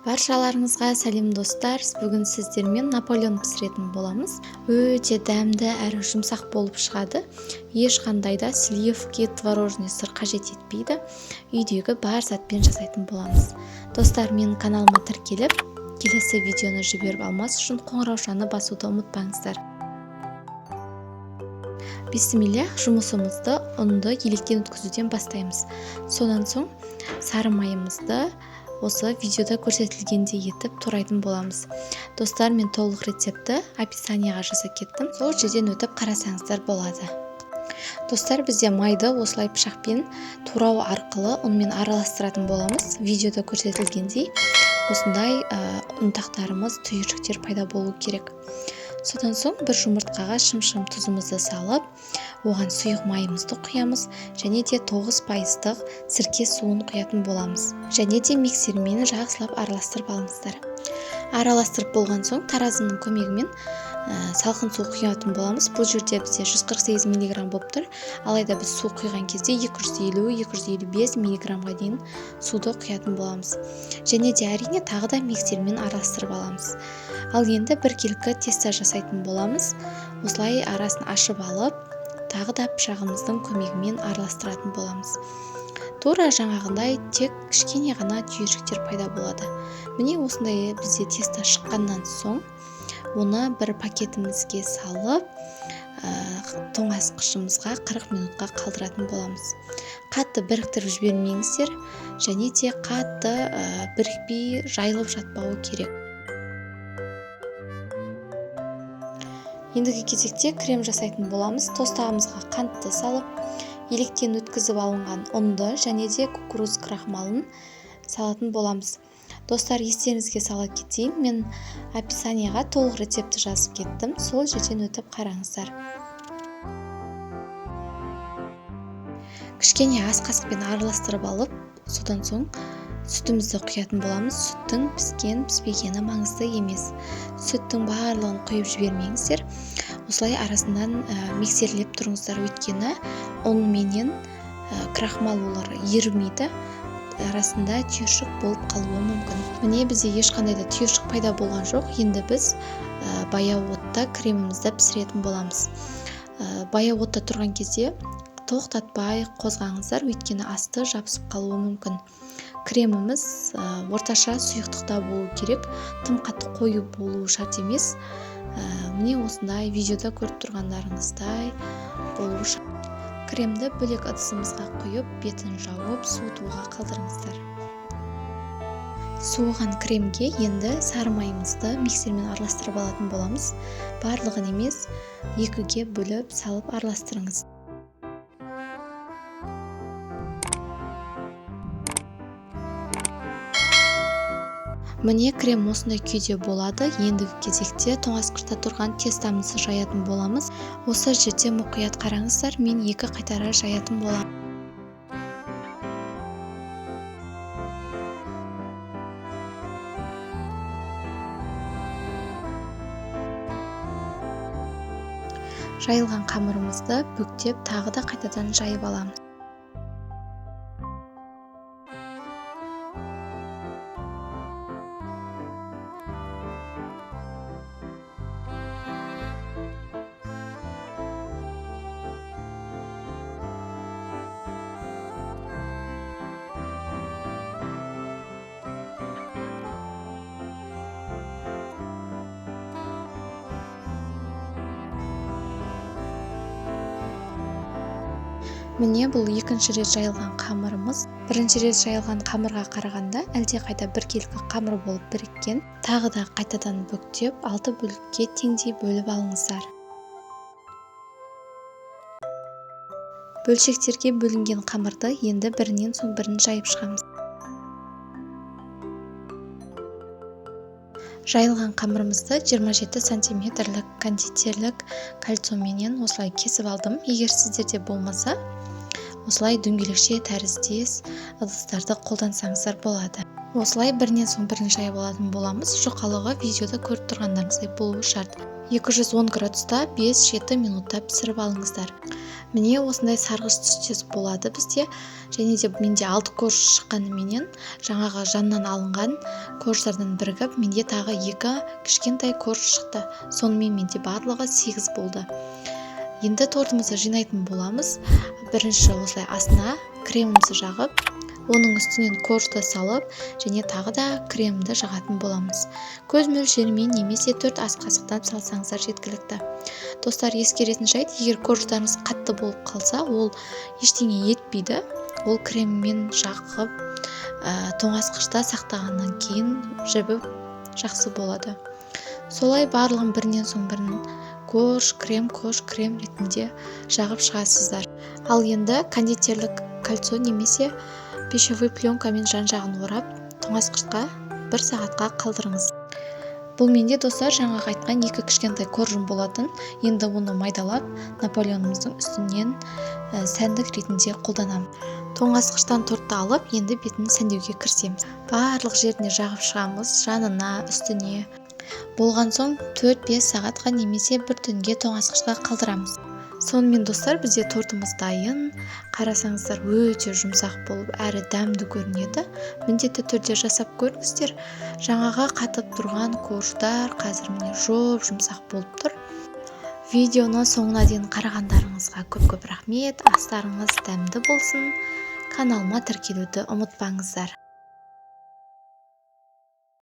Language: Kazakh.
Баршаларыңызға сәлем, достар! Бүгін сіздермен наполеон пісіретін боламыз. Өте дәмді әрі жұмсақ болып шығады. Ешқандай да сливки, творожный сыр қажет етпейді. Үйдегі бар затпен жасайтын боламыз. Достар, менің каналыма тіркеліп, келесі видеоны жіберіп алмас үшін қоңыраушаны басуды ұмытпаңыздар. Бисмиллях, жұмысымызды ұнды електен өткізуден бастаймыз. Содан соң сары майымызды осы видеода көрсетілгендей етіп турайтын боламыз. Достар, мен толық рецептті описанияға жаза кеттім. Сол жерден өтіп қарасаңыздар болады. Достар, бізде майды осылай пышақпен турау арқылы ұнмен араластыратын боламыз. Видеода көрсетілгендей осындай ұнтақтарымыз, түйіршіктер пайда болу керек. Содан соң бір жұмыртқаға шым-шым тұзымызды салып, оған сұйық майымызды құямыз және де 9%-лық сірке суын құятын боламыз. Және де миксермен жақсылап араластырып алыңыздар. Араластырып болған соң таразының көмегімен салқын су құятын боламыз. Бұл жерде бізде 148 миллиграмм болып тұр. Алайда біз су құйған кезде 250-255 миллиграммға дейін суды құятын боламыз. Және де әрине тағы да миксермен араластырып аламыз. Ал енді біркелкі тесто жасайтын боламыз. Осылай арасын ашып алып, тағы да пышағымыздың көмегімен араластыратын боламыз. Тура жаңағындай тек кішкене ғана түйіршіктер пайда болады. Міне осындай бізде тесто шыққаннан соң оны бір пакетімізге салып, тоңазытқышымызға 40 минутқа қалдыратын боламыз. Қатты біріктіріп жібермеңіздер және де қатты бірікпей жайылып жатпауы керек. Ендігі кезекте крем жасайтын боламыз. Тостағымызға қантты салып, електен өткізіп алынған ұнды және де кукуруз крахмалын салатын боламыз. Достар, естеріңізге сала кетейін, мен описанияға толық рецептті жазып кеттім, сол жерден өтіп қараңыздар. Кішкене ас қасықпен араластырып алып, содан соң сүтімізді құятын боламыз. Сүттің піскен, піспегені маңызды емес. Сүттің барлығын құйып жібермеңіздер. Осылай арасынан миксерлеп тұрыңыздар, өйткені ұн менен крахмал олар ерімейді, арасында түйіршік болып қалуы мүмкін. Міне бізде ешқандай да түйіршік пайда болған жоқ. Енді біз баяу отта кремімізді пісіретін боламыз. Баяу отта тұрған кезде тоқтатпай қозғаңыздар, өйткені асты жабысып қалуы мүмкін. Креміміз орташа сұйықтықта болу керек, тым қатты қою болуы шарт емес. Міне осындай видеода көріп тұрғандарыңыздай болуы шарт. Кремді бөлек ыдысымызға құйып, бетін жауып, суытуға қалдырыңыздар. Суыған кремге енді сары майымызды миксермен араластырып алатын боламыз. Барлығын емес, екіге бөліп салып араластырыңыз. Міне крем осындай күйде болады. Ендігі кезекте тоңазытқышта тұрған тестамызды жаятын боламыз. Осы жерде мұқият қараңыздар, мен екі қайтара жаятын боламын. Жайылған қамырымызды бүктеп тағы да қайтадан жайып аламыз. Міне бұл екінші рет жайылған қамырымыз. Бірінші рет жайылған қамырға қарағанда әлдеқайда біркелкі қамыр болып біріккен. Тағы да қайтадан бүктеп, 6 бөлікке теңдей бөліп алыңыздар. Бөлшектерге бөлінген қамырды енді бірінен соң бірін жайып шығамыз. Жайылған қамырымызды 27 сантиметрлік кондитерлік кольцоменен осылай кесіп алдым. Егер сіздерде болмаса, Осылай дөңгелекше тәріздес ыдыстарды қолдансаңыздар болады. Осылай бірінен соң бірін жайып алатын боламыз. Жұқалығы видеода көріп тұрғандарыңыздай болуы шарт. 210 градуста 5-7 минутта пісіріп алыңыздар. Міне, осындай сарғыш түстес болады бізде. Және де менде 6 корж шыққаныменен, жаңағы жаннан алынған корждардан бірігіп, менде тағы екі кішкентай корж шықты. Сонымен менде барлығы 8 болды. Енді тортымызды жинайтын боламыз. Бірінші осылай астына кремімізді жағып, оның үстінен коржды салып және тағы да кремді жағатын боламыз. Көз мөлшерімен немесе 4 ас қасықтан салсаңыздар жеткілікті. Достар, ескеретін жайт: егер корждарыңыз қатты болып қалса, ол ештеңе етпейді. Ол креммен жағып, тоңазытқышта сақтағаннан кейін жібіп, жақсы болады. Солай барлығын бірінен соң бірін корж, крем, корж, крем ретінде жағып шығасыздар. Ал енді кондитерлік кольцо немесе пищевой пленкамен жан жағын орап, тоңазытқышқа бір сағатқа қалдырыңыз. Бұл менде, достар, жаңағы айтқан екі кішкентай коржым болатын. Енді оны майдалап, наполеонымыздың үстінен сәндік ретінде қолданамын. Тоңазытқыштан тортты алып, енді бетін сәндеуге кірісеміз. Барлық жеріне жағып шығамыз, жанына, үстіне. Болған соң 4-5 сағатқа немесе бір түнге тоңазытқышқа қалдырамыз. Сонымен, достар, бізде тортымыз дайын. Қарасаңыздар, өте жұмсақ болып әрі дәмді көрінеді. Міндетті түрде жасап көріңіздер. Жаңағы қатып тұрған корждар қазір, міне, жұп жұмсақ болып тұр. Видеоны соңына дейін қарағандарыңызға көп көп рахмет. Астарыңыз дәмді болсын! Каналыма тіркелуді ұмытпаңыздар.